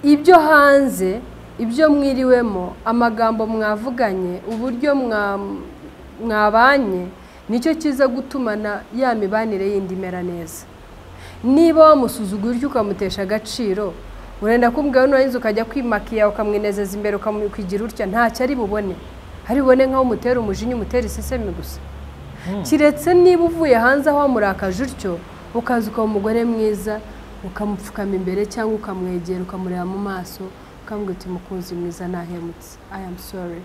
Ibyo hanze, ibyo mwiriwemo, amagambo mwavuganye, uburyo mwabanye, nicyo kiza gutumana ya mibanire yindi imera neza. Niba wamusuzugura utyo ukamutesha agaciro, urenda kumbwira nurangiza ukajya kwimakiya ukamwinezeza imbere ukamwigira utya, ntacyo ari bubone. Ari bubone nkaho umutera umujinya, umutera isesemi gusa. Kiretse niba uvuye hanze aho wamurakaje utyo, ukaza ukaba umugore mwiza, ukamupfukama imbere cyangwa ukamwegera ukamureba mu maso, ukamubwira uti mukunzi mwiza nahemutse, I am sorry.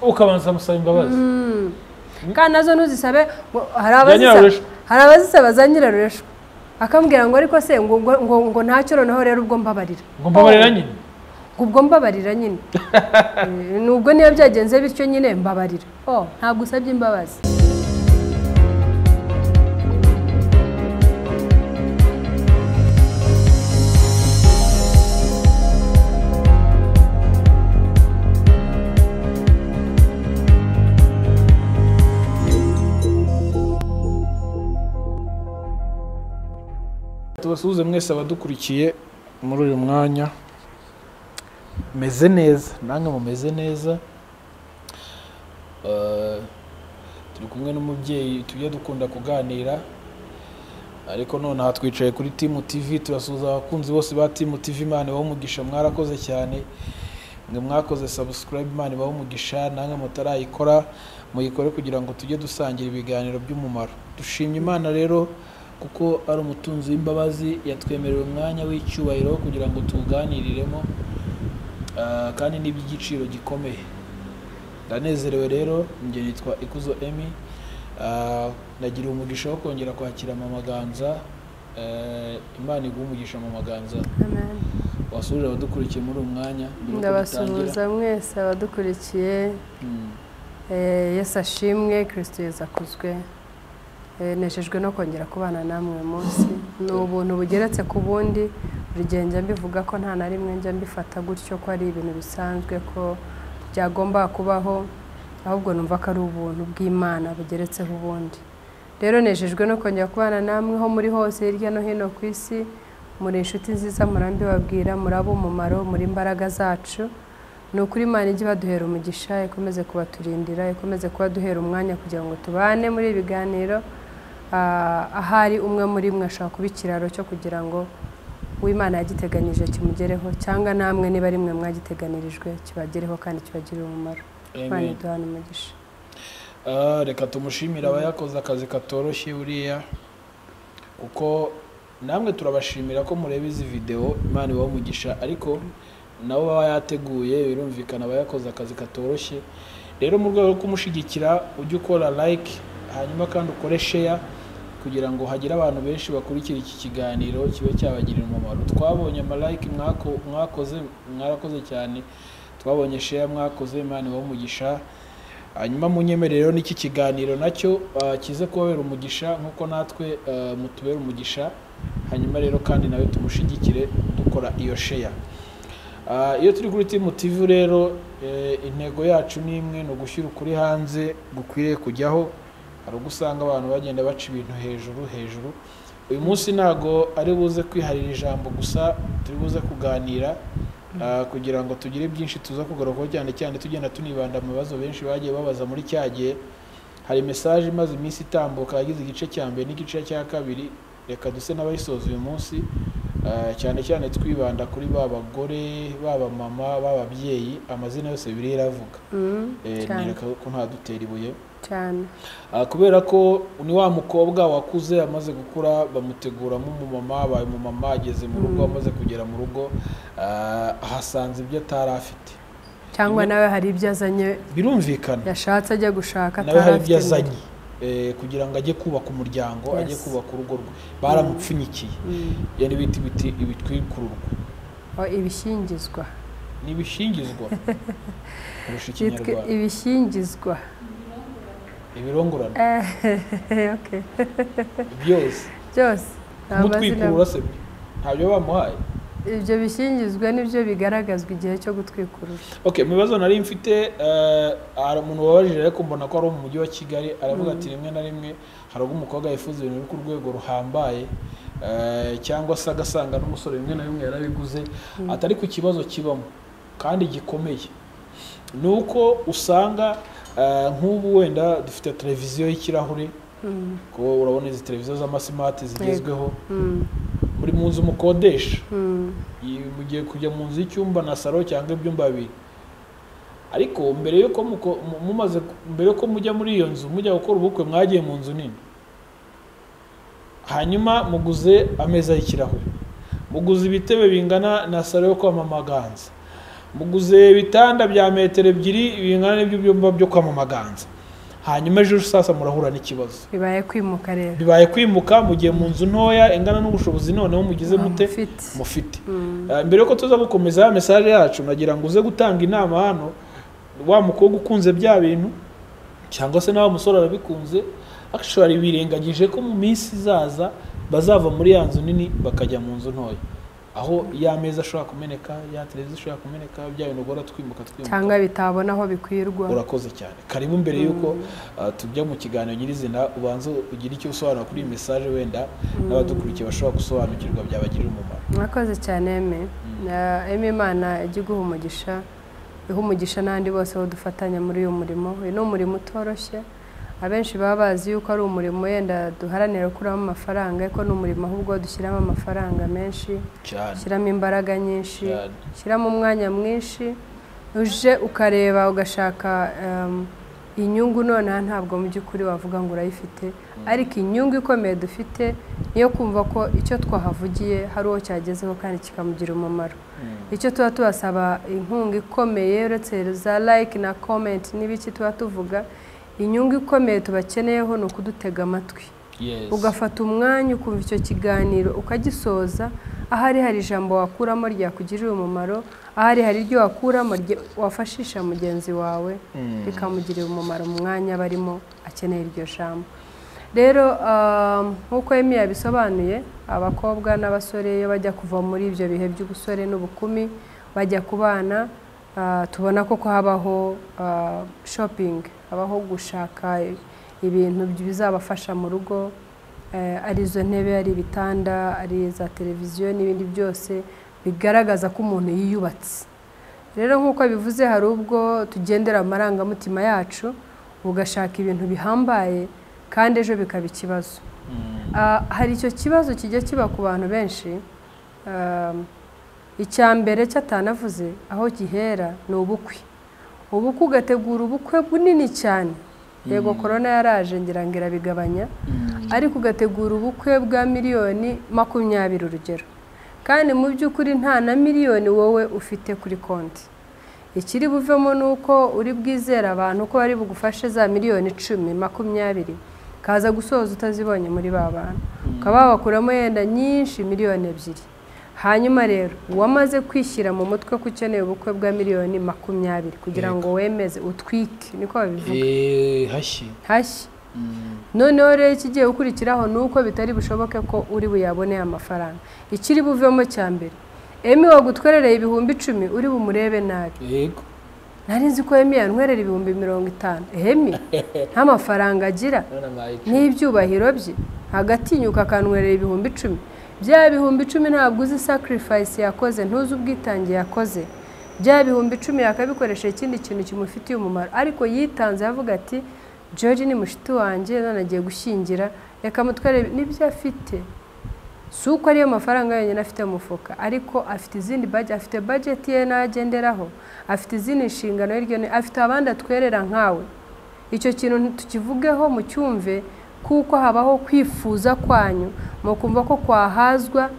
Ukabanza musaba imbabazi. Kandi nazo ntuzisabe, hari abazisaba za nyirarureshwa. Akambwira ngo ariko se ngo ntacyo noneho rero ubwo mbabarira. Ngo mbabarira nyine. Ubwo mbabarira nyine. Nubwo niyo byagenze bityo nyine mbabarira. Oh, ntabwo usabye imbabazi. Tubasuhuze mwese abadukurikiye muri uyu mwanya. Meze neza, nange mumeze neza. Turi kumwe n'umubyeyi tujya dukunda kuganira, ariko none aha twicaye kuri Team TV. Turasuhuza abakunzi bose ba Team TV. Imana ibahe umugisha, mwarakoze cyane. Mwe mwakoze subscribe, Imana ibahe umugisha. Nange mutarayikora muyikore kugira ngo tujye dusangira ibiganiro by'umumaro. Dushimye Imana rero kuko ari umutunzi w'imbabazi, yatwemerera umwanya w'icyubahiro kugira ngo tuganiriremo, kandi n'iby'igiciro gikomeye. Ndanezerewe rero, njye nitwa Ikuzo Emmy. Nagira umugisha wo kongera kwakira Mama Ganza. Imana iguhe umugisha Mama Ganza. Amen. Wasuhuje abadukurikiye muri uyu mwanya. Ndabasuhuza mwese abadukurikiye. Yesu ashimwe, Kristo Yesu akuzwe. Nejejwe no kongera kubana namwe munsi. Ni ubuntu bugeretse ku bundi. Buri gihe njya mbivuga ko nta na rimwe njya mbifata gutyo ko ari ibintu bisanzwe, ko byagomba kubaho, ahubwo numva ko ari ubuntu bw'Imana bugeretseho ubundi. Rero nejejwe no kongera kubana namwe ho muri hose hirya no hino ku isi. Muri inshuti nziza, murambibabwira, murabo umumaro, muri imbaraga zacu. Ni ukuri Imana ijye ibaduhera umugisha, ikomeze kubaturindira, ikomeze kubaduhera umwanya kugira ngo tubane muri ibi biganiro. Ahari umwe muri mwe ashobora kuba ikiraro cyo kugira ngo uw'Imana yagiteganyije kimugereho, cyangwa namwe niba ari mwe mwagiteganirijwe kibagereho kandi kibagirire umumaro. Imana iduhane umugisha. Reka tumushimire abayakoze akazi katoroshye buriya, kuko namwe turabashimira ko mureba izi video, Imana ibahe umugisha, ariko nabo baba yateguye, birumvikana abayakoze akazi katoroshye. Rero mu rwego rwo kumushigikira, ujye ukora like, hanyuma kandi ukore share kugira ngo hagire abantu benshi bakurikira iki kiganiro kibe cyabagirira umumaro. Twabonye ama like mwakoze, mwarakoze cyane. Twabonye share mwakoze, Imana ibahe umugisha. Hanyuma munyemerere rero n'iki kiganiro nacyo kize kubabera umugisha nkuko natwe mutubera umugisha. Hanyuma rero kandi nawe tumushigikire dukora iyo share. Iyo turi kuri Team TV rero, intego yacu ni imwe, no gushyira ukuri hanze gukwiriye kujyaho. Hari ugusanga abantu bagenda baca ibintu hejuru hejuru. Uyu munsi ntago ari buze kwiharira ijambo gusa, turi buze kuganira kugira ngo tugire byinshi tuza kugarukaho, cyane cyane tugenda tunibanda mu bibazo benshi bagiye babaza muri cya gihe. Hari message imaze iminsi itambuka yagize igice cya mbere n'igice cya kabiri, reka duse n'abayisoza uyu munsi, cyane cyane twibanda kuri ba bagore, ba mama, ba babyeyi, amazina yose biri iravuga. Nereka ko nta dutera ibuye cyane. Kubera ko ni wa mukobwa wakuze amaze gukura, bamuteguramo umumama, abaye umumama ageze mu rugo, amaze kugera mu rugo ahasanze ibyo atari afite, cyangwa nawe hari ibyo azanye, birumvikana yashatse ajya gushaka, nawe hari ibyo azanye kugira ngo ajye kubaka umuryango, ajye kubaka urugo rwe. Baramupfunyikiye yani biti biti ibitwikururwa, ibishyingizwa, nibishingizwa kurusha ikinyarwanda, ibishyingizwa, ibirongorano. Okay. Byose byose kumutwikurura se ntabyo bamuhaye. Ibyo bishyingizwa nibyo bigaragazwa igihe cyo gutwikurura. Okay, mu bibazo nari mfite, hari umuntu wabajije ariko mbona ko ari mu mujyi wa Kigali, aravuga ati rimwe na rimwe hari ubwo umukobwa yifuza ibintu biri ku rwego ruhambaye, Cyangwa se agasanga n'umusore bimwe na bimwe yarabiguze, atari ku kibazo kibamo kandi gikomeye. Nuko usanga nk'ubu wenda dufite televiziyo y'ikirahure, ko urabona izi televiziyo z'amasimati zigezweho, muri mu nzu mukodesha, mugiye kujya mu nzu y'icyumba na salo cyangwa ibyumba bibiri, ariko mbere yuko mumaze, mbere yuko mujya muri iyo nzu mujya gukora ubukwe, mwagiye mu nzu nini, hanyuma muguze ameza y'ikirahure, muguze ibitebe bingana na salo yo kwa Mama Ganza, muguze ibitanda bya metero 2 bingana n'ibyo byumba byo kwa Mama Ganza, hanyuma ejo sasa murahura n'ikibazo. Bibaye kwimuka rero, bibaye kwimuka mugiye mu nzu ntoya ingana n'ubushobozi noneho mugize mute mufite. Mbere yuko tuza gukomeza ya message yacu, nagira ngo uze gutanga inama hano wa mukobwa ukunze bya bintu cyangwa se nawe musore arabikunze, actually birengagije ko mu minsi izaza bazava muri ya nzu nini bakajya mu nzu ntoya, aho ya meza ashobora kumeneka, ya televiziyo ishobora kumeneka, bya bintu gora twimuka cyangwa bitabona aho bikwirwa. Urakoze cyane. Karibu mbere yuko tujya mu kiganiro nyirizina, ubanze ugira icyo usobanura kuri iyi message, wenda n'abadukurikiye bashobora gusobanukirwa byabagirira umumaro. Murakoze cyane Eme. Eme, Imana ijye iguha umugisha, iha umugisha n'andi bose badufatanya muri uyu murimo. Uyu ni umurimo utoroshye, abenshi baba bazi yuko ari umurimo yenda duharanira gukuramo amafaranga, ariko ni umurimo ahubwo dushyiramo amafaranga menshi, dushyiramo imbaraga nyinshi, dushyiramo umwanya mwinshi. Uje ukareba ugashaka inyungu nonaha ntabwo mu by'ukuri wavuga ngo urayifite, ariko inyungu ikomeye dufite niyo kumva ko icyo twahavugiye hari uwo cyagezeho kandi kikamugira umumaro. Icyo tuba tubasaba inkunga ikomeye, uretse za like na comment n'ibiki tuba tuvuga, inyungu ikomeye tubakeneyeho ni ukudutega amatwi. Ugafata umwanya ukumva icyo kiganiro ukagisoza, ahari hari ijambo wakuramo ryakugirira umumaro, ahari hari iryo wakuramo wafashisha mugenzi wawe rikamugirira umumaro mu mwanya barimo akeneye iryo jambo. Rero nk'uko Emi yabisobanuye, abakobwa n'abasore iyo bajya kuva muri ibyo bihe by'ubusore n'ubukumi bajya kubana, tubona ko habaho shopping, habaho gushaka ibintu bizabafasha mu rugo, ari izo ntebe, ari ibitanda, ari za televiziyo n'ibindi byose bigaragaza ko umuntu yiyubatse. Rero nk'uko bivuze, hari ubwo tugendera amarangamutima yacu ugashaka ibintu bihambaye kandi ejo bikaba ikibazo. Hari icyo kibazo kijya kiba ku bantu benshi. Icya mbere cyatanavuze aho gihera ni ubukwe. Ubukwe ugategura ubukwe bunini cyane, yego corona yaraje ngira ngo irabigabanya, ariko ugategura ubukwe bwa 20 miliyoni urugero, kandi mu by'ukuri nta na miliyoni wowe ufite kuri konti. Ikiri buvemo ni uko uri bwizera abantu ko bari bugufashe za 10 miliyoni 20, kaza gusoza utazibonye muri ba bantu, ukaba wabakuramo yenda nyinshi 2 miliyoni. Hanyuma rero wamaze kwishyira mu mutwe ko ukeneye ubukwe bwa 20 miliyoni kugira ngo wemeze utwike, niko babivuga, hashyi hashyi. Noneho rero ikigiye gukurikiraho ni uko bitari bushoboke ko uri buyabone amafaranga. Ikiri buvemo cya mbere, Emi wagutwerereye 10,000 uri bumurebe nabi. Yego, nari nzi ko Emi yantwerera 50,000. Emi nta mafaranga agira n'ibyubahiro bye, agatinyuka akantwerera 10,000. Bya 10,000 ntabwo uzi sacrifice yakoze, ntuzi ubwitange yakoze. Bya 10,000 yakabikoresha ikindi kintu kimufitiye umumaro, ariko yitanze avuga ati George ni mushiti wanjye none agiye gushyingira, reka mutware n'ibyo afite. Si uko ariyo mafaranga yonyine afite mu mufuka, ariko afite izindi budget, afite budget ye n'agenderaho, afite izindi nshingano hirya no hino, afite abandi atwerera nkawe. Icyo kintu tukivugeho mucyumve, kuko habaho kwifuza kwanyu mukumva ko kwahazwa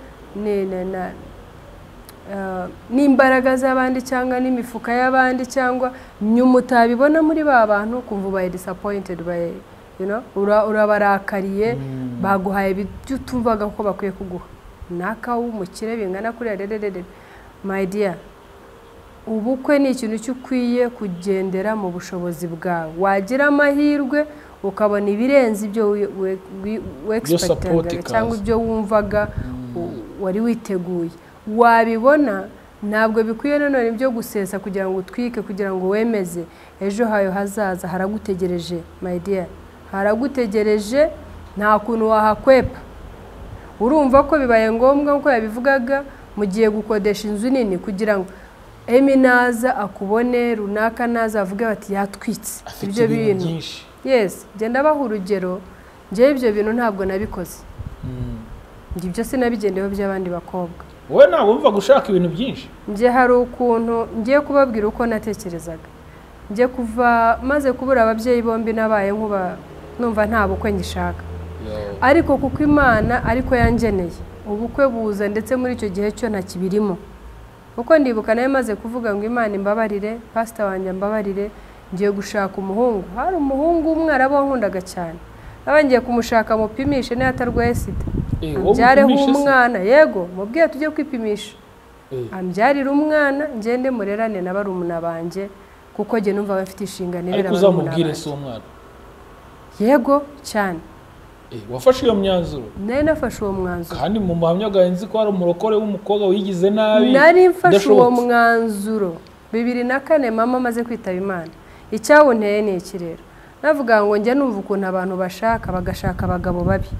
n'imbaraga z'abandi cyangwa n'imifuka y'abandi, cyangwa nyuma utabibona muri ba bantu kumva ubaye disappointed by, urabarakariye, baguhaye ibyo utumvaga ko bakwiye kuguha. Naka w'umukire bingana kuriya rererere. My dear, ubukwe ni ikintu cy'ukwiye kugendera mu bushobozi bwawe. Wagira amahirwe ukabona ibirenze ibyo wexpectingaga cyangwa ibyo wumvaga wari witeguye, wabibona. Ntabwo bikwiye nanone ibyo gusesa kugira ngo utwike, kugira ngo wemeze. Ejo hayo hazaza haragutegereje my dear, haragutegereje, nta kuntu wahakwepa. Urumva ko bibaye ngombwa nkuko yabivugaga, mugiye gukodesha inzu nini kugira ngo Emi naza akubone, runaka naza avuge bati yatwitse ibyo bintu. Yes, genda baha urugero, njyewe ibyo bintu ntabwo nabikoze. Ibyo sinabigendeho by'abandi bakobwa. Wowe ntabwo wumva gushaka ibintu byinshi? Njye hari ukuntu ngiye kubabwira uko natekerezaga. Njye kuva maze kubura ababyeyi bombi nabaye nkuba numva nta bukwe ngishaka. Ariko kuko Imana ariko yangeneye ubukwe buza, ndetse muri icyo gihe cyo ntakibirimo. Kuko ndibuka nayo maze kuvuga ngo Imana imbabarire, pastor wanjye ambabarire, ngiye gushaka umuhungu. Hari umuhungu umwe wankundaga cyane. Ngiye kumushaka mupimishe niba atarwaye sida. Ambyareho umwana, yego, mubwiye tujye kwipimisha. Ambyarire umwana ngende murerane na barumuna banjye, kuko jye numva bafite inshingano irera barumuna banjye. Ariko uzamubwire si umwana? Yego cyane. Wafashe iyo myanzuro? Nari nafashe uwo mwanzuro. Kandi mu buhamya bwawe nzi ko hari umurokore w'umukobwa wigize nabi. Nari mfashe uwo mwanzuro 2004 mama amaze kwitaba Imana. Icyawunteye ni iki rero? Navuga ngo njye numva ukuntu abantu bashaka bagashaka abagabo babi,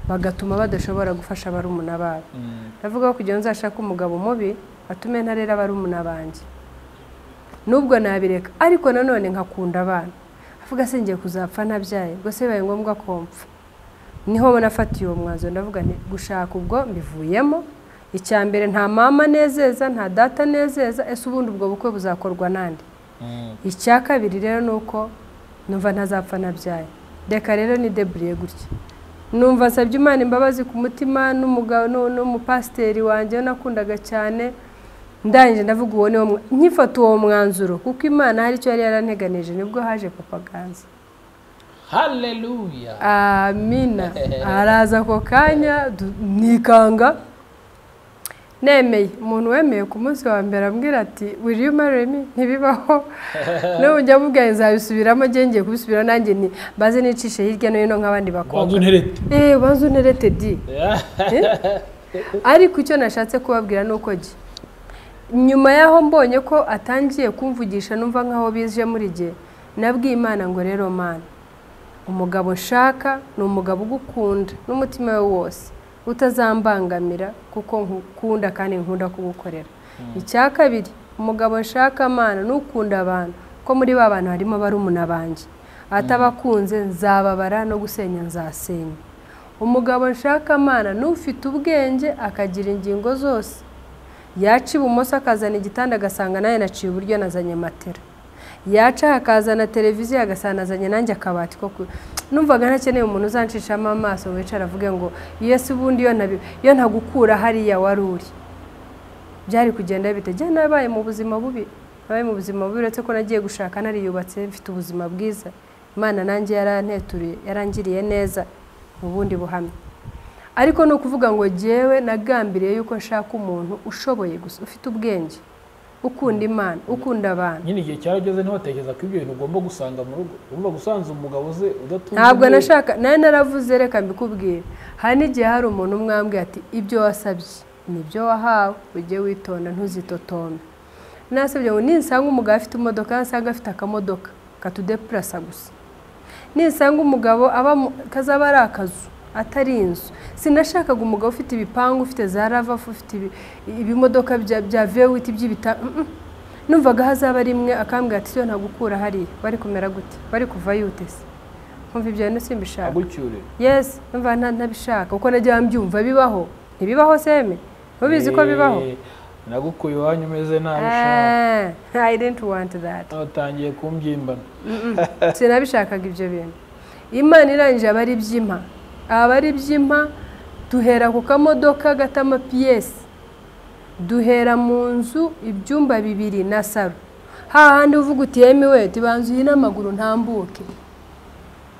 bagatuma badashobora gufasha barumuna babo. Ndavuga ko kugira ngo nzashake umugabo mubi atume ntarera barumuna banjye. Nubwo nabireka, ariko nanone nkakunda abana. Avuga se ngiye kuzapfa ntabyaye, ubwo se bibaye ngombwa ko mpfa. Niho nafatiye uwo mwanzuro, ndavuga nti gushaka ubwo mbivuyemo. Icya mbere nta mama nezeza, nta data nezeza, ese ubundi ubwo bukwe buzakorwa nande? Icya kabiri rero nuko numva ntazapfa nabyaye. Reka rero ni debriye gutya. Numva nsabye Imana imbabazi ku mutima n'umugabo n'umupasiteri wanjye nakundaga cyane. Ndangije ndavuga uwo niwo nkifata uwo mwanzuro, kuko Imana hari icyo yari yaranteganije, nibwo haje Papa Ganza. Hallelujah. Amina. Araza ako kanya nikanga. Nemeye, umuntu wemeye ku munsi wa mbere ambwira ati will you marry me? Ntibibaho. N'ubu njya mubwira nzabisubiramo, ngiye kubisubira nanjye ni baze nicishe hirya no hino nk'abandi bakobwa. Banza unterete. Banza unterete di. Ariko icyo nashatse kubabwira nuko jye nyuma yaho mbonye ko atangiye kumvugisha numva nkaho bije muri jye, nabwiye Imana ngo rero Mana, umugabo nshaka ni umugabo ugukunda n'umutima we wose, utazambangamira kuko nkukunda kandi nkunda kugukorera. Icya kabiri, umugabo nshaka Mana nukunda abantu, ko muri ba bantu harimo barumuna banjye, atabakunze nzababara no gusenya nzasenya. Umugabo nshaka Mana nufite ubwenge akagira ingingo zose, yaca ibumoso akazana igitanda agasanga naye naciye iburyo nazanye matera, yaca akazana televiziyo agasanga nazanye nanjye akabati ko numvaga ntakeneye umuntu uzancishamo amaso wicara avuge ngo Yesu ubundi iyo ntagukura hariya wari uri. Byari kugenda bite? Jye nabaye mu buzima bubi, nabaye mu buzima bubi, uretse ko nagiye gushaka nariyubatse mfite ubuzima bwiza. Imana nanjye yaranteturiye, yarangiriye neza mu bundi buhamya. Ariko ni ukuvuga ngo jyewe nagambiriye yuko nshaka umuntu ushoboye gusa, ufite ubwenge, ukunda Imana, ukunda abantu. Nyine igihe cyarageze ntiwatekereza ko ibyo bintu ugomba gusanga mu rugo, ugomba gusanza umugabo ze udatunze. Ntabwo nashaka, nawe naravuze reka mbikubwire. Hari n'igihe hari umuntu umwe ambwiye ati ibyo wasabye nibyo wahawe, ujye witonda ntuzitotombe. Nasabye ngo ninsanga umugabo afite imodoka, nsanga afite akamodoka katudeplasa gusa. Ninsanga umugabo aba kazaba ari akazu atari inzu. Sinashakaga umugabo ufite ibipangu, ufite za rava, ufite ibimodoka bya V8 by'ibita. Numvaga hazaba rimwe akambwira ati yo ntagukura hariya, bari kumera gute, bari kuva yutese. Nkumva ibyo bintu simbishaka. Agucyure. Yes, numva ntabishaka kuko najya mbyumva bibaho. Ntibibaho seme. Ubizi ko bibaho. Nagukuye iwanyu umeze nabi sha. I didn't want that. Utangiye kumbyimbana. Sinabishakaga ibyo bintu. Imana irangije abari byimpa. Abari byimpa duhera ku kamodoka gatama piyesi, duhera mu nzu ibyumba 2 na saro, hahandi uvuga uti yemiwe tibanzu hina amaguru ntambuke,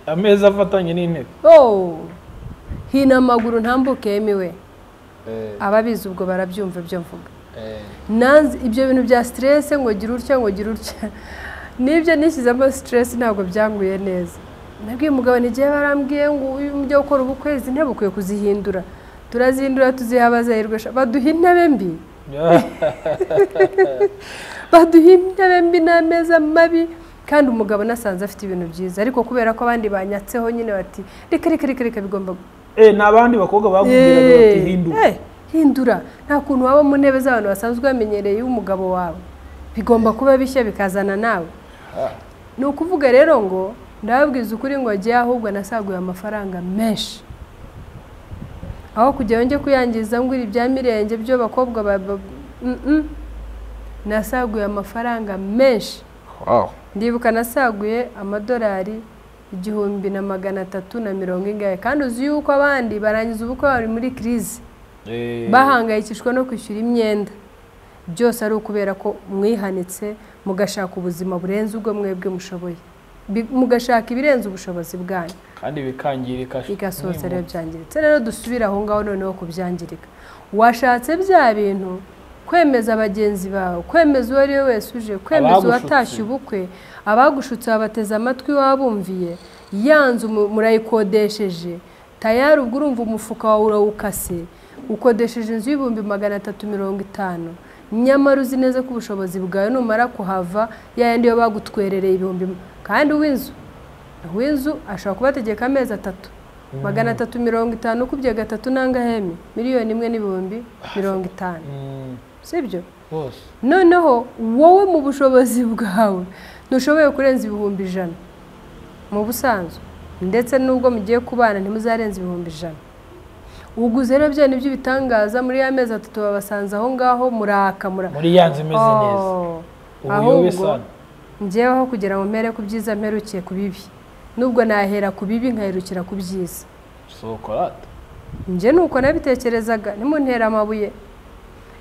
ameza afatanye n'intebe, oh hina amaguru ntambuke yemiwe. Ababizi ubwo barabyumva ibyo mvuga. Nanze ibyo bintu bya stress ngo gira utya ngo gira utya, nibyo nishyizemo stress ntabwo byanguye neza. Nabwiye umugabo n'igihe barambwiye ngo uyu mujye gukora ubukwe izi ntebe ukwiye kuzihindura, turazihindura tuziha abazahirwe, baduha intebe mbi. Baduha intebe mbi n'ameza mabi, kandi umugabo nasanze afite ibintu byiza, ariko kubera ko abandi banyatseho nyine bati reka reka reka reka bigomba. N'abandi bakobwa bakubwiraga bati hindura. Hindura, nta kuntu waba mu ntebe z'abantu basanzwe bamenyereye umugabo wawe, bigomba kuba bishya bikazana nawe. Ni ukuvuga rero ngo ndababwiza ukuri ngo njye ahubwo nasaguye amafaranga menshi, aho kugira njye kuyangiza ngura ibya mirenge byo bakobwa nasaguye amafaranga menshi. Ndibuka nasaguye amadolari 1300 ingahe, kandi uzi yuko abandi barangiza ubukwe bari muri crise, bahangayikishwa no kwishyura imyenda, byose ari ukubera ko mwihanitse mugashaka ubuzima burenze ubwo mwebwe mushoboye, mugashaka ibirenze ubushobozi bwanyu, kandi bikangirika, bigasohotse rero byangiritse. Rero dusubira aho ngaho noneho kubyangirika, washatse bya bintu kwemeza bagenzi bawe, kwemeza uwo ari we wese uje, kwemeza uwatashye ubukwe, abagushutse babateze amatwi wabumviye, ya nzu murayikodesheje tayari, ubwo urumva umufuka wawe urawukase, ukodesheje inzu y'350,000, nyamara uzi neza ko ubushobozi bwawe numara kuhava ya yandi yo bagutwerereye ibihumbi, kandi uw'inzu ashobora kubategeka amezi 3, 350 ukubye 3 nangaheme 1,050,000, sibyo? Noneho wowe mu bushobozi bwawe ntushoboye kurenza 100,000 mu busanzwe, ndetse nubwo mugiye kubana ntimuzarenza 100,000. Uguze rero bya nibyo bitangaza muri ya mezi 3 babasanze aho ngaho muraka muri ya nzu imeze neza. Ubuyobe sana. Njyewe aho kugira ngo mpere ku byiza mperukiye ku bibi, nubwo nahera ku bibi nkaherukira ku byiza. Sokorata. Njye nuko nabitekerezaga, nimuntera amabuye.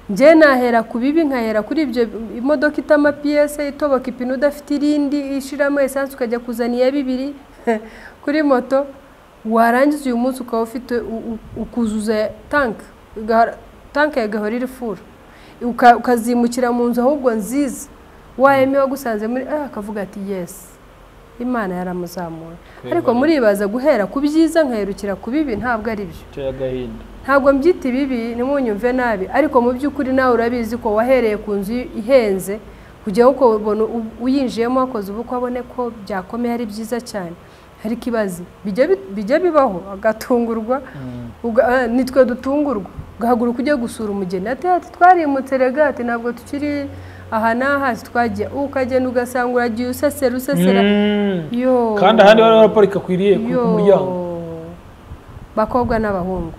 Njye nahera ku bibi nkahera kuri ibyo, imodoka itama piyese itoboka ipine udafite irindi, ishiramo essence ukajya kuzana iya 2 kuri moto, warangiza uyu munsi ukaba ufite ukuzuza tank igahora iri full, ukazimukira mu nzu ahubwo nziza, wayeme wagusanze muri akavuga ati yes, Imana yaramuzamura. Ariko muribaza guhera ku byiza nkaherukira ku bibi, ntabwo ari byo. Ntabwo mbyita ibibi, nimunyumve nabi, ariko mu by'ukuri nawe urabizi ko wahereye ku nzu ihenze kugira ngo ubone uyinjiyemo wakoze ubukwe abone ko byakomeye ari byiza cyane. Ariko ibaze bijya bibaho agatungurwa, nitwe dutungurwa, ugahaguruka ujya gusura umugeni ati twarimutse rega, ati ntabwo tukiri aha n'aha twagiye, ukagenda ugasanga uragiye usesera usesera. Yo, kandi ahandi bari baraparika kwiriye ku muryango. Bakobwa n'abahungu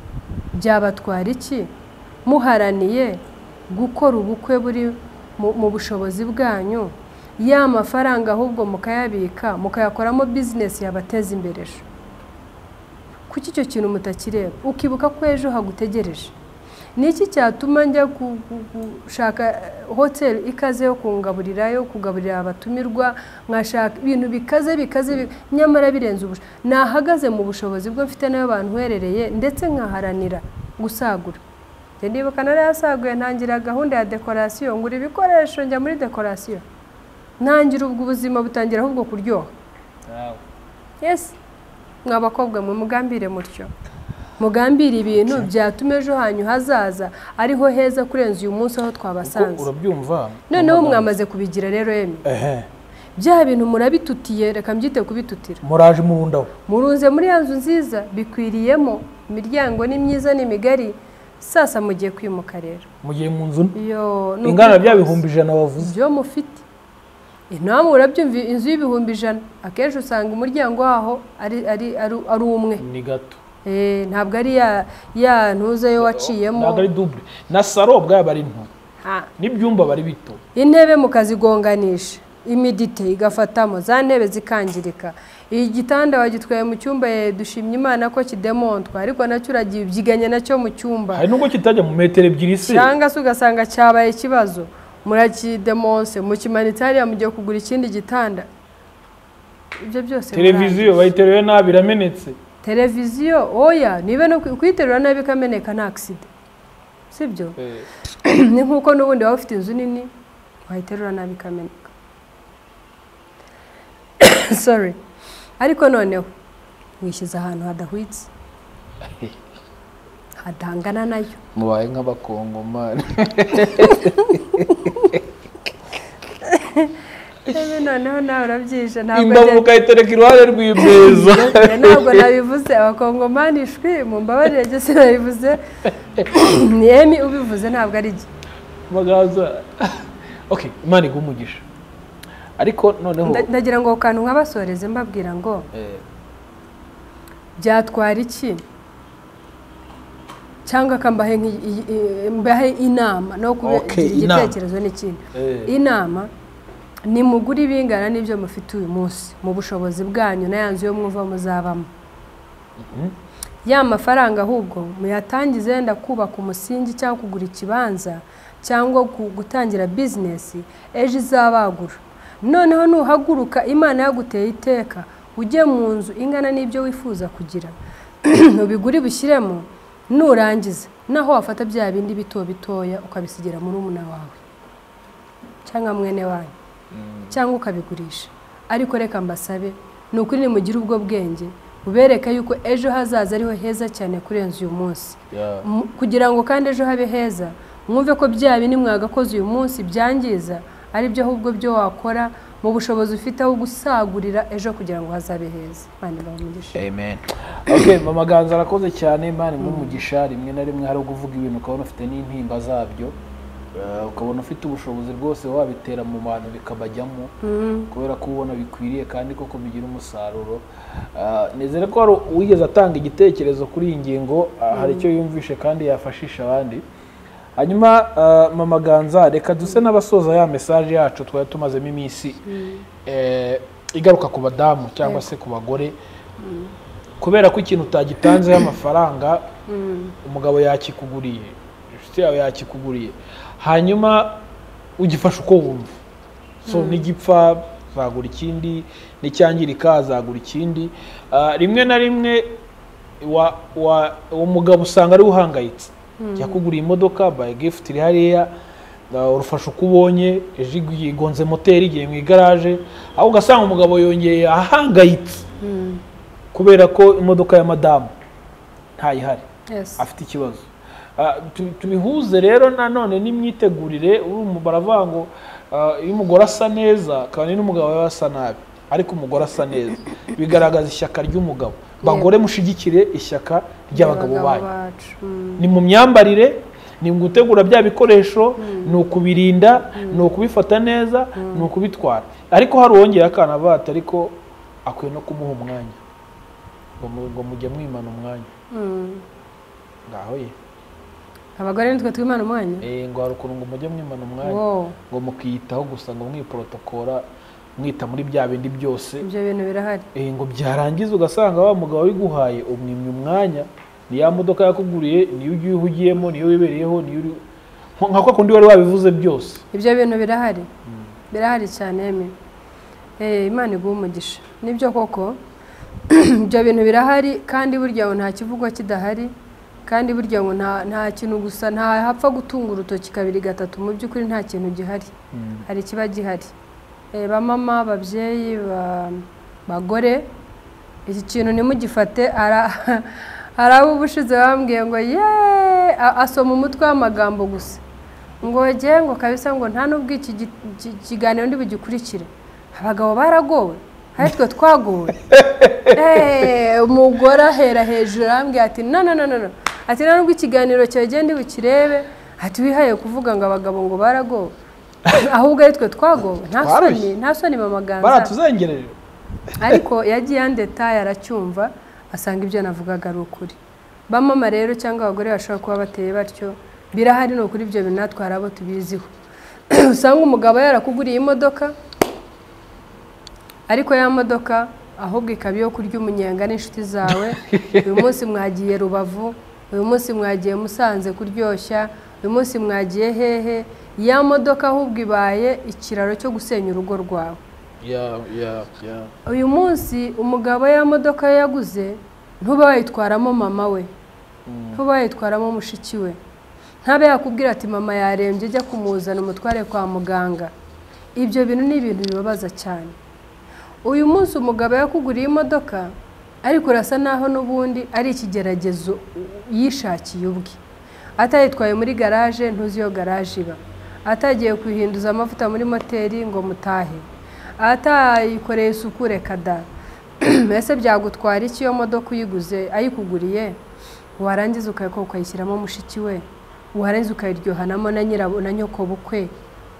byabatwara iki muharaniye gukora ubukwe buri mu bushobozi bwanyu, ya mafaranga ahubwo mukayabika mukayakoramo business yabateza imbere ejo? Kuki icyo kintu mutakireba? Ukibuka ko ejo hagutegereje. Niki cyatuma njya gushaka hotel ikaze yo kungaburira, yo kugaburira abatumirwa, nkashaka ibintu bikaze bikaze nyamara birenze ubushobozi nahagaze mu bushobozi bwo mfite nayo bantu herereye, ndetse nkaharanira gusagura. Ndibuka narayasaguye ntangira gahunda ya decoration, ngura ibikoresho njya muri decoration, ntangira ubwo ubuzima butangira ahubwo kuryoha. Yes, mwabakobwa mwe mugambire mutyo, mugambire ibintu byatuma ejo hanyu hazaza ariho heza kurenza uyu munsi aho twabasanze. Urabyumva? Noneho mwamaze kubigira rero yemwe. Bya bintu murabitutiye, reka mbyite kubitutira. Muraje murundaho. Murunze muri ya nzu nziza bikwiriyemo, imiryango ni myiza ni migari. Sasa mugiye kwimuka rero. Mugiye mu nzu ingana bya 100,000 wavuze. Byo mufite. Inama urabyumva inzu y'100,000 akenshi usanga umuryango waho ari umwe. Ni gato. Ntabwo ari ya ntuze yo waciyemo. Ntabwo ari double. Na saro bwa bari nto. N'ibyumba bari bito. Intebe mukazigonganisha, imidite igafatamo, za ntebe zikangirika. Igitanda wagitwaye mu cyumba dushimye Imana ko kidemontwa, ariko nacyo uragiye ubyiganya nacyo mu cyumba. Hari nubwo kitajya mu metero 2 se. Cyangwa se ugasanga cyabaye ikibazo, murakidemonse, mukimanitse hariya mugiye kugura ikindi gitanda. Ibyo byose televiziyo bayiteruye nabi iramenetse. Televiziyo oya, niba no kuyiterura nabi ikameneka nta accident. Sibyo? Ni nkuko n'ubundi waba ufite inzu nini wayiterura nabi ikameneka. Sorry. Ariko noneho wishyize ahantu hadahwitse, hadangana nayo. Mubaye nk'abakongomani. Noneho nawe urabyishe ntabwo Imbabura ukayitereka iruhande rw'imeza. Ntabwo nabivuze abakongomani ishwi mumbabarire jye sinabivuze. Ni Emi ubivuze ntabwo ari jye. Magaza. Okay, Imana iguhe umugisha. Ariko noneho ndagira ngo kantu nkabasoreze mbabwira ngo byatwara iki cyangwa kambahe mbahe inama no kugira igitekerezo n'ikindi. Inama ni muguri bingana n'ibyo mufite uyu munsi mu bushobozi bwanyu na yanzu yo mwumva muzabamo. Ya mafaranga ahubwo muyatangize yenda kubaka umusingi cyangwa kugura ikibanza cyangwa gutangira business ejo izabagura. Noneho nuhaguruka Imana yaguteye iteka ujye mu nzu ingana n'ibyo wifuza kugira ubigure bushyiremo, nurangiza naho wafata bya bindi bito bitoya ukabisigira muri umuna wawe cyangwa mwene wanyu cyangwa ukabigurisha. Ariko reka mbasabe ni ukuri nimugire ubwo bwenge ubereka yuko ejo hazaza ariho heza cyane kurenza uyu munsi. Kugira ngo kandi ejo habe heza mwumve ko bya bindi mwagakoze uyu munsi byangiza ari byo ahubwo byo wakora mu bushobozi ufite aho gusagurira ejo kugira ngo hazabe heza. Imana ibahe umugisha. Amen. Okay, Mama Ganza arakoze cyane, Imana imuhe umugisha. Rimwe na rimwe hari uguvuga ibintu ukabona ufite n'intimba zabyo, ukabona ufite ubushobozi rwose wabitera mu bantu bikabajyamo kubera ko ubona bikwiriye kandi koko bigira umusaruro. Nizere ko hari uwigeze atanga igitekerezo kuri iyi ngingo, hari icyo yumvishe kandi yafashisha abandi. Hanyuma Mama Ganza reka duse n'abasoza ya message yacu twari tumazemo iminsi igaruka ku badamu cyangwa se ku bagore, kubera ko ikintu utagitanzeho amafaranga umugabo yakikuguriye, inshuti yawe yakikuguriye, hanyuma ugifasha uko wumva. So nigipfa azagura ikindi, nicyangirika azagura ikindi. Rimwe na rimwe umugabo usanga ari uhangayitse, yakuguriye imodoka by gift iri hariya, urufasha uko ubonye, ejo igonze moteri igiye mu igaraje, aho ugasanga umugabo yongeye ahangayitse kubera ko imodoka ya madamu ntayihari, afite ikibazo. Tubihuze rero nanone n'imyitegurire. Baravuga ngo iyo umugore asa neza kandi n'umugabo aba asa nabi, ariko umugore asa neza bigaragaza ishyaka ry'umugabo. Bagore mushigikire ishyaka ry'abagabo banyu, ni mu myambarire, ni mu gutegura bya bikoresho, ni ukubirinda, ni ukubifata neza, ni ukubitwara. Ariko hari uwongeye akana avuga ariko akwiye no kumuha umwanya, ngo mujye mwimana umwanya. Ngaho ye abagore nitwe twimana umwanya, ngo hari ukuntu ngo mujye mwimana umwanya, ngo mukiyitaho gusa, ngo mwiprotokora mwita muri bya bindi byose. Ibyo bintu birahari. Ngo byarangiza ugasanga wa mugabo wiguhaye umwimye umwanya, ni ya modoka yakuguriye, niyo ugiye uhugiyemo, niyo wibereyeho, niyo uri nka kwa kundi wari wabivuze byose. Ibyo bintu birahari. Birahari cyane Emi. Imana iguhe umugisha. Nibyo koko ibyo bintu birahari, kandi burya ngo nta kivugwa kidahari, kandi burya ngo nta kintu gusa nta hapfa gutunga urutoki kabiri gatatu, mu by'ukuri nta kintu gihari. Hari kiba gihari. Ba mama, babyeyi, bagore, iki kintu ntimugifate. Hari abo ubushize bambwiye ngo ye asoma umutwe w'amagambo gusa, ngo jye ngo kabisa ngo nta nubwo iki kiganiro ndi bugikurikire. Abagabo baragowe, hari twe twagowe. Umugore ahera hejuru arambwira ati no no no no, ati nta nubwo ikiganiro cyawe jye ndi bukirebe, ati wihaye kuvuga ngo abagabo ngo baragowe, ahubwo ari twe twagowe. Nta soni, nta soni Mama Ganza, baratuzengereje. Ariko yagiye andetaye aracyumva, asanga ibyo navugaga ari ukuri. Bamama rero cyangwa abagore bashobora kuba bateye batyo, birahari ni ukuri, ibyo bintu natwe hari abo tubiziho. Usanga umugabo yarakuguriye imodoka, ariko ya modoka ahubwo ikaba iyo kurya umunyenga n'inshuti zawe. Uyu munsi mwagiye Rubavu, uyu munsi mwagiye Musanze kuryoshya, uyu munsi mwagiye hehe. Ya modoka ahubwo ibaye ikiraro cyo gusenya urugo rwawe. Uyu munsi umugabo ya modoka yaguze ntuba wayitwaramo mama we, ntuba wayitwaramo mushiki we, ntabe yakubwira ati mama yarembye jya kumuzana umutware kwa muganga. Ibyo bintu ni ibintu bibabaza cyane. Uyu munsi umugabo yakuguriye imodoka, ariko urasa naho n'ubundi ari ikigeragezo yishakiye ubwe. Atayitwaye muri garage, ntuzi iyo garage iba, atagiye kuyihinduza amavuta muri moteri ngo mutahe, Atayikoreye isuku, reka da. Ese byagutwara iki iyo modoka uyiguze ayikuguriye, warangiza ukayishyiramo mushiki we, warangiza ukayiryohanamo na nyirabo na nyokobukwe,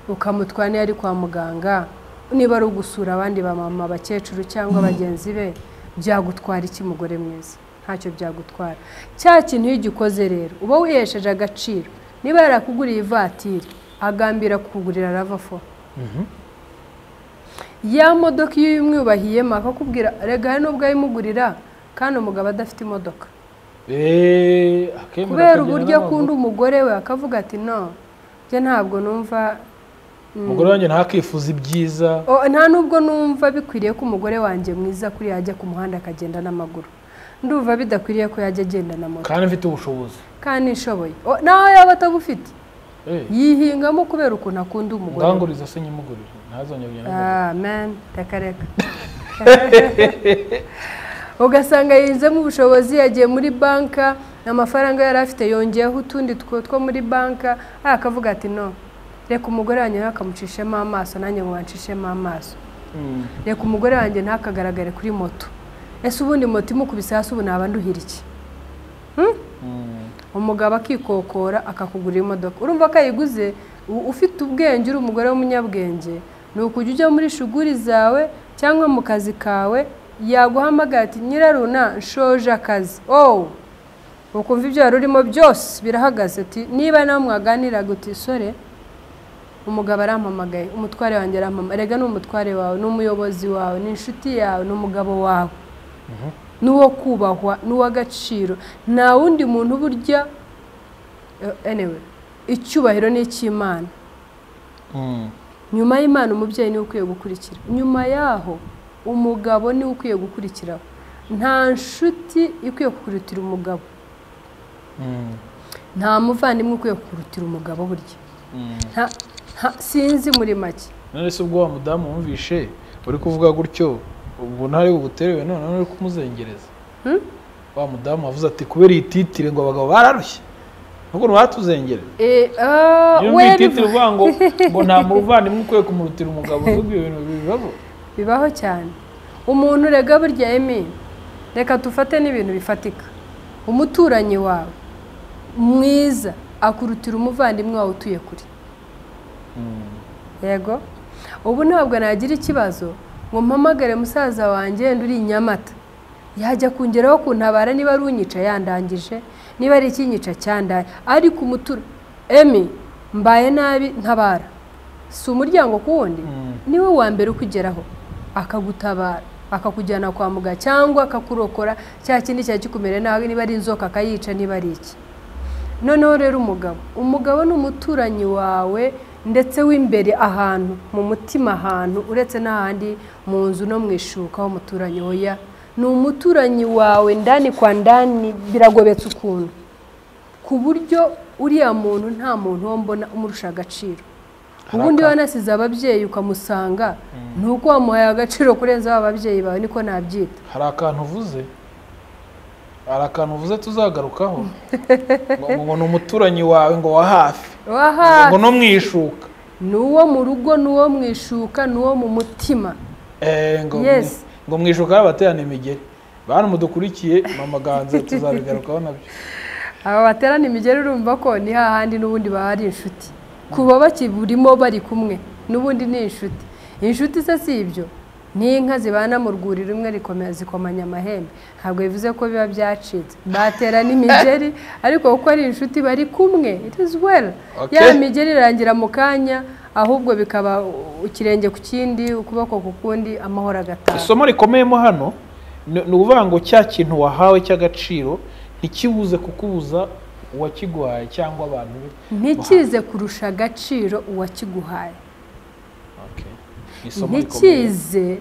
ukamutwara niyo ari kwa muganga, niba ari ugusura abandi ba mama abakecuru cyangwa bagenzi be, byagutwara iki mugore mwiza? Ntacyo byagutwara. Cya kintu iyo ugikoze rero uba wihesheje agaciro. Niba yarakuguriye ivatiri, agambira kukugurira RAV4. Ya modoka iyo uyimwubahiyemo akakubwira, rega hari n'ubwo ayimugurira kandi umugabo adafite imodoka. Kubera uburyo akunda umugore we akavuga ati no, njye ntabwo numva umugore wanjye ntakifuza ibyiza. Nta nubwo numva bikwiriye ko umugore wanjye mwiza kuri yajya ku muhanda akagenda n'amaguru. Ndumva bidakwiriye ko yajya agenda na moto. Kandi mfite ubushobozi. Kandi nshoboye. Naho yaba atabufite. Yihingamo kubera ukuntu akunda umugore. Nganguriza se nyimugurire. Ntazongera kugenda n'amaguru. Amen. Reka reka. Ugasanga yinzemo ubushobozi, yagiye muri banka, amafaranga yari afite yongeyeho utundi two muri banka, akavuga ati no, reka umugore wanjye ntakamucishemo amaso, nanjye ngo bancishemo amaso. Reka umugore wanjye ntakagaragare kuri moto. Ese ubundi moto imukubise hasi ubu naba nduhira iki? Umugabo akikokora akakugurira imodoka. Urumva ko ayiguze, ufite ubwenge, uri umugore w'umunyabwenge, ni ukujya ujya muri shuguri zawe cyangwa mu kazi kawe, yaguhamagara ati nyiraruna nshoje akazi. Oh, ukumva ibyo wari urimo byose birahagaze. Ati niba nawe mwaganiraga uti sore, umugabo arampamagaye, umutware wanjye arampamagaye. Erega ni umutware wawe, ni umuyobozi wawe, ni inshuti yawe, ni umugabo wawe, n'uwo kubahwa, n'uw'agaciro. Nta wundi muntu burya. Anyway, icyubahiro ni icy'Imana. Nyuma y'Imana umubyeyi niwe ukwiye gukurikira, nyuma yaho umugabo niwe ukwiye gukurikiraho. Nta nshuti ikwiye kukurutira umugabo, nta muvandimwe ukwiye kukurutira umugabo burya. Sinzi muri make. None se ubwo wa mudamu wumvishe uri kuvuga gutyo, ubwo ntari buguterewe none uri kumuzengereza? Wa mudamu wavuze ati kubera iyi titire ngo abagabo bararushye, nuko batuzengere. We titire uvuga ngo nta muvandimwe ukwiye kumurutira umugabo, ubwo ibintu bibaho. Bibaho cyane. Umuntu rega burya emi, reka tufate n'ibintu bifatika. Umuturanyi wawe mwiza akurutira umuvandimwe wawe utuye kure. Yego, ubu ntabwo nagira ikibazo ngo mpamagare musaza wanjye nduri i Nyamata, yajya kungeraho kuntabara, niba ari unyica yandangije, niba ari ikinyica cyandaye, ariko umutura emi mbaye nabi ntabara, si umuryango kuwundi, niwe wa mbere ukugeraho akagutabara, akakujyana kwa muganga cyangwa akakurokora cya kindi cya kikumere nabi, niba ari inzoka akayica, niba ari iki. Noneho rero umugabo ni umuturanyi wawe ndetse w'imbere ahantu mu mutima, ahantu uretse n'ahandi mu nzu no mu ishuka w'umuturanyi. Oya, ni umuturanyi wawe ndani kwa ndani, biragobetse ukuntu ku buryo uriya muntu nta muntu wo mbona umurusha agaciro. Ubundi wanasize ababyeyi ukamusanga, nuko wamuhaye agaciro kurenza ababyeyi bawe, niko nabyita. Hari akantu uvuze, hari akantu uvuze tuzagarukaho, ngo ni umuturanyi wawe ngo wa hafi, ngo no mwishuka, ni uwo mu rugo, ni uwo mwishuka, ni uwo mu mutima. Ngo mwishuka baterana imigeri. Bantu mudukurikiye, Mama Ganza tuzabigarukaho nabyo. Aba baterana imigeri urumva ko ni hahandi n'ubundi bahari inshuti, kuba bakiburimo bari kumwe n'ubundi ni inshuti. Inshuti se si ibyo, ni inka zibana mu rwuri rumwe rikomeza zikomanya amahembe, ntabwo bivuze ko biba byacitse. Baterana imigeri ariko kuko ari inshuti bari kumwe, it is well. Ya migeri irangira mu kanya, ahubwo bikaba ikirenge ku kindi, ukuboko ku kundi, amahoro agataha. Isomo rikomeyemo hano ni ukuvuga ngo cya kintu wahawe cy'agaciro ntikibuze kukubuza uwakiguhaye cyangwa abantu be, ntikize kurusha agaciro uwakiguhaye. Ntikize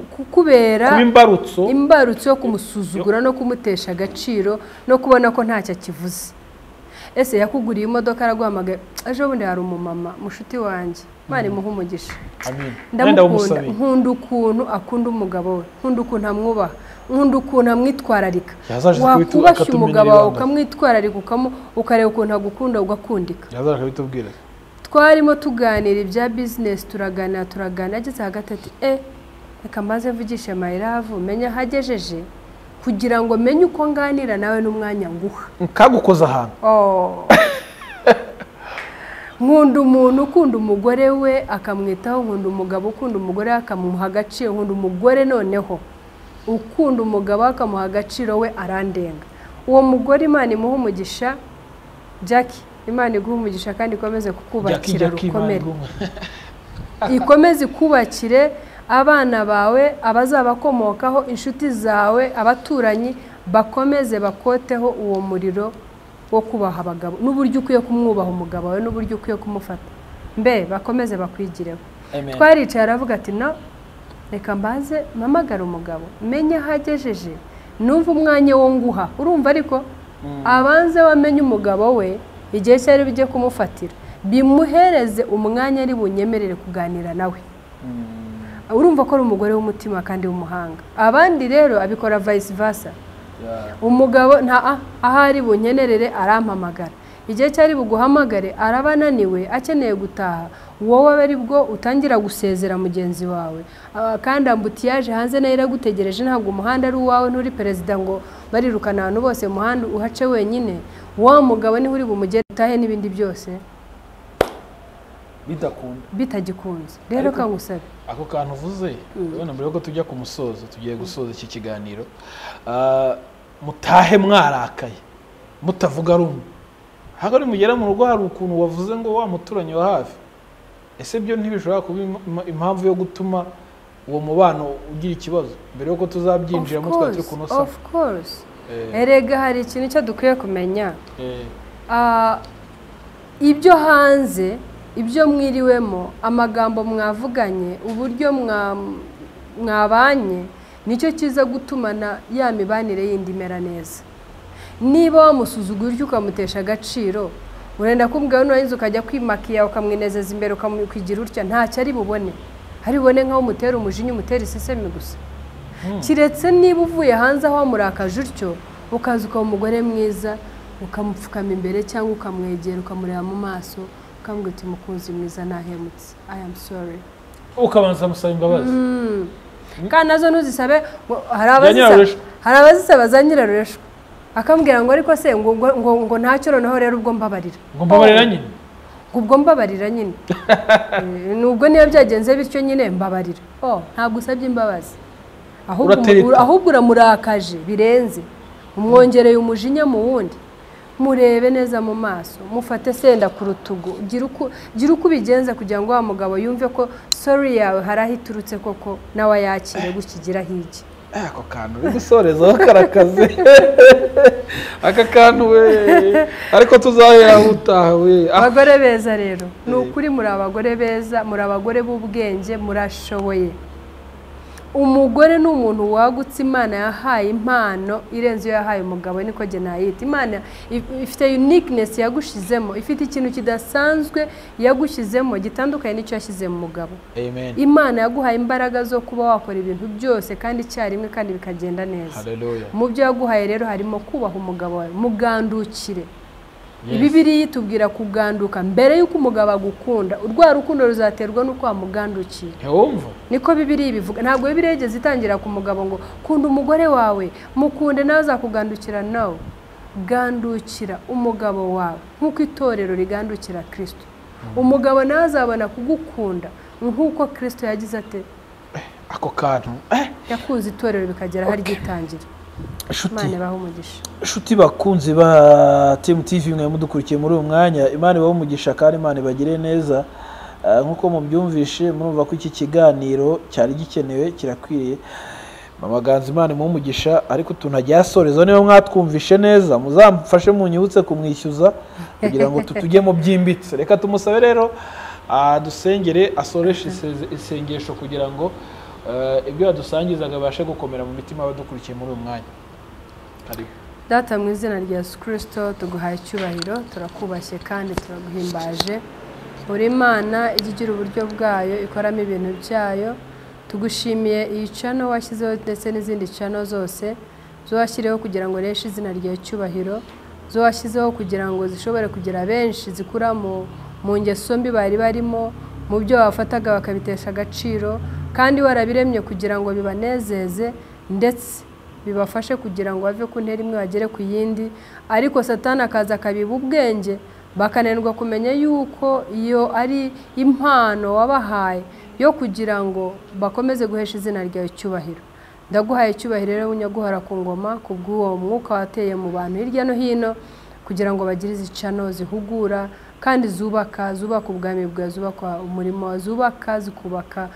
kukubera imbarutso yo kumusuzugura no kumutesha agaciro no kubona ko ntacyo akivuze. Ese yakuguriye imodoka araguhamagaye. Ejo bundi hari umumama mushuti wanjye, Imana imuhe umugisha, ndamukunda, nkunda ukuntu akunda umugabo we, nkunda ukuntu amwubaha, nkunda ukuntu amwitwararika. Wakubashye umugabo wawe ukamwitwararika, ukareba ukuntu agukunda ugakundika. Twarimo tuganira ibya business, turaganira ageze hagati ati reka maze mvugishe my love, menye ahagejeje kugira ngo menye uko nganira nawe n'umwanya nguha. Kagukoza ahantu. Nkunda umuntu ukunda umugore we akamwitaho, nkunda umugabo ukunda umugore akamuha agaciro, nkunda umugore noneho ukunda umugabo akamuha agaciro we arandenga. Uwo mugore Imana imuha umugisha. Jackie, Imana iguha umugisha kandi ikomeze kukubakira rukomere, ikomeze kubakire abana bawe, abazabakomokaho, inshuti zawe, abaturanyi, bakomeze bakoteho uwo muriro wo kubaha abagabo n'uburyo ukwiye kumwubaha umugabo wawe n'uburyo ukwiye kumufata, mbe bakomeze bakwigireho. Twaricaye aravuga ati no, reka mbaze mpamagara umugabo menye ahagejeje, numva umwanya wo nguha. Urumva ariko abanze wamenye umugabo we igihe cyari bijye kumufatira, bimuhereze umwanya ari bunyemerere kuganira nawe. Urumva ko ari umugore w'umutima kandi w'umuhanga. Abandi rero abikora vice versa. Umugabo nta ahari bunyenerere arampamagara, igihe cyari buguhamagare araba ananiwe akeneye gutaha, wowe abe aribwo utangira gusezera mugenzi wawe. Kandi ambutiyaje hanze nayo iragutegereje, ntabwo umuhanda ari uwawe, nturi perezida ngo barirukana abantu bose umuhanda uhace wenyine. Wa mugabo niho uri bumugere utahe n'ibindi byose bidakunda, bitagikunze. Rero kangusabe ako kantu uvuze, ubona mbere ko tujya ku musozo, tugiye gusoza iki kiganiro, mutahe mwarakaye mutavuga rumwe. Hagari mugera mu rugo hari ukuntu wavuze ngo wa muturanyi wa hafi, ese byo ntibishobora kuba impamvu yo gutuma uwo mubano ugira ikibazo mbere yuko tuzabyinjiramo twari turi kunosa? Of course. Erega hari ikintu cyo dukwiye kumenya. Ibyo hanze, ibyo mwiriwemo, amagambo mwavuganye, uburyo mwabanye, nicyo kiza gutumana ya mibanire yindi imera neza. Niba wamusuzugura utyo ukamutesha agaciro, urenda kumbwira nurangiza ukajya kwimakiya ukamwinezeza imbere ukamwigira utya, ntacyo ari bubone. Ari bubone nkaho umutera umujinya, umutera isesemi gusa. Kiretse niba uvuye hanze aho wamurakaje utyo, ukaza ukaba umugore mwiza, ukamupfukama imbere cyangwa ukamwegera ukamureba mu maso, ukamubwira uti mukunzi mwiza nahemutse, I am sorry. Ukabanza musaba imbabazi. Kandi nazo ntuzisabe, hari abazisaba za nyirarureshwa, akambwira ngo ariko se ngo ngo ngo ntacyo noneho rero ubwo mbabarira. Ngo mbabarira nyine. Ubwo mbabarira nyine. Nubwo niyo byagenze bityo nyine mbabarira. Ntabwo usabye imbabazi. Ahubwo uramurakaje birenze, umwongereye umujinya mu wundi. Murebe neza mu maso, mufate senda ku rutugu, gira uko ubigenza kugira ngo wa mugabo yumve ko sorry yawe hari aho iturutse koko, nawe ayakire gukigira hirya. Ako kantu uri gusorezaho karakaze. Aka kantu we, ariko tuzahera utaha we. Abagore beza rero, ni ukuri muri abagore beza, muri abagore b'ubwenge, murashoboye. Umugore ni umuntu wagutse, Imana yahaye impano irenze iyo yahaye umugabo, niko jye nayita. Imana ifite uniqueness yagushizemo, ifite ikintu kidasanzwe yagushizemo gitandukanye n'icyo yashyize mu mugabo. Amen. Imana yaguhaye imbaraga zo kuba wakora ibintu byose kandi icyarimwe kandi bikagenda neza. Hallelujah. Mu byo yaguhaye rero harimo kubaha umugabo wawe, mugandukire. Bibiliya itubwira kuganduka mbere yuko umugabo agukunda. Urwa rukundo ruzaterwa nuko wamugandukiye. Ntiwumva? Niko Bibiliya ibivuga. Ntabwo Bibiliya yigeze itangira ku mugabo ngo kunda umugore wawe, mukunde nawe azakugandukira. No, gandukira umugabo wawe nk'uko itorero rigandukira Kristo. Umugabo nawe azabona kugukunda nk'uko Kristo yagize ate ako kantu yakunze itorero bikagera hari gitangira. Shuti bakunzi ba Team TV mwe mudukurikiye muri uyu mwanya, Imana ibahe umugisha kandi Imana ibagire neza. Nkuko mubyumvishe murumva ko iki kiganiro cyari gikenewe, kirakwiriye. Mama Ganza Imana imuhe umugisha, ariko utuntu agiye asoreza niba mwatwumvishe neza muzamfashe munyibutse kumwishyuza kugira ngo tutujye mu byimbitse. Reka tumusabe rero dusengere asoreshe isengesho kugira ngo ibyo yadusangizaga babashe gukomera mu mitima abadukurikiye muri uyu mwanya. Data mu izina rya Yesu Kristo tuguhaye icyubahiro, turakubashye kandi turaguhimbaje. Uri Imana ijya igira uburyo bwayo ikoramo ibintu byayo. Tugushimiye iyi channel washyizeho ndetse n'izindi channel zose zo washyiriyeho kugira ngo ureshe izina ryawe icyubahiro, zo washyizeho kugira ngo zishobore kugira benshi zikura mu mu ngeso mbi bari barimo, mu byo bafataga bakabitesha agaciro, kandi warabiremye kugira ngo bibanezeze ndetse bibafashe kugira ngo bave ku ntera imwe bagere ku yindi, ariko Satani akaza akabiba ubwenge, bakananirwa kumenya yuko iyo ari impano wabahaye yo kugira ngo bakomeze guhesha izina ryawe icyubahiro. Ndaguhaye icyubahiro rero nyaguhora ku ngoma kubw'uwo mwuka wateye mu bantu hirya no hino, kugira ngo bagire izi channel zihugura kandi zubaka, zubaka ubwami bwawe, zubaka umurimo, zubaka zikubaka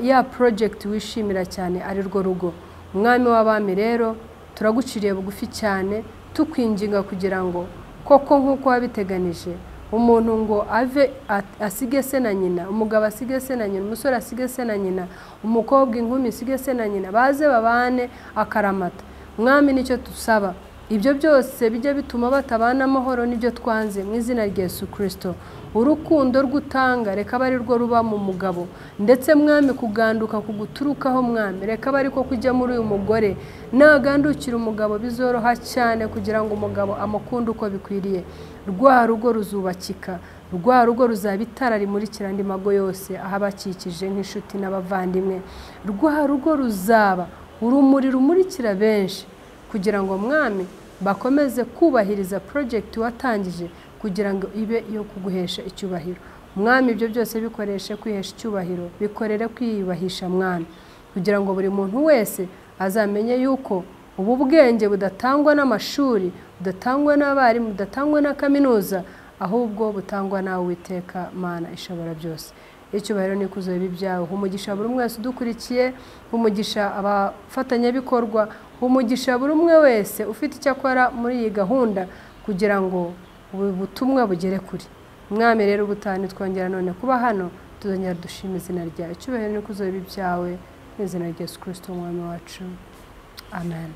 ya project wishimira cyane ari rwo rugo. Umwami w'abami rero turaguciriye bugufi cyane, tukwinginga kugira ngo koko nk'uko wabiteganije umuntu ngo ave asige se na nyina, umugabo asige se na nyina, umusore asige se na nyina, umukobwa inkumi isige se na nyina, baze babane akaramata. Mwami nicyo tusaba, ibyo byose bijya bituma batabana amahoro nibyo twanze mu izina rya Yesu Kristo. Urukundo rw'utanga reka abe ari rwo ruba mu mugabo, ndetse mwami kuganduka kuguturukaho mwami reka abe ariko kujya muri uyu mugore. Nagandukira umugabo bizoroha cyane kugira ngo umugabo amukunde uko bikwiriye. Rwa rugo ruzubakika, rwa rugo ruzaba itara rimurikira andi mago yose ahabakikije nk'inshuti n'abavandimwe. Rwa rugo ruzaba urumuri rumurikira benshi, kugira ngo mwami bakomeze kubahiriza project watangije kugira ngo ibe iyo kuguhesha icyubahiro. Mwami ibyo byose bikoreshe kwihesha icyubahiro, bikorere kwiyubahisha mwami, kugira ngo buri muntu wese azamenye yuko ubu bwenge budatangwa n'amashuri, budatangwa n'abarimu, budatangwa na kaminuza, ahubwo butangwa nawe Uwiteka Mana ishobora byose. Icyubahiro n'ikuzo bibe ibyawe. Umugisha buri umwe wese udukurikiye, umugisha abafatanyabikorwa, umugisha buri umwe wese ufite icyo akora muri iyi gahunda kugira ngo ubu butumwa bugere kure. Mwami rero ubutaha nitwongera none kuba hano, tuzongera dushima izina ryawe. Icyubahiro n'ikuzo bibe ibyawe mu izina rya Yesu Kristo umwami wacu. Amen.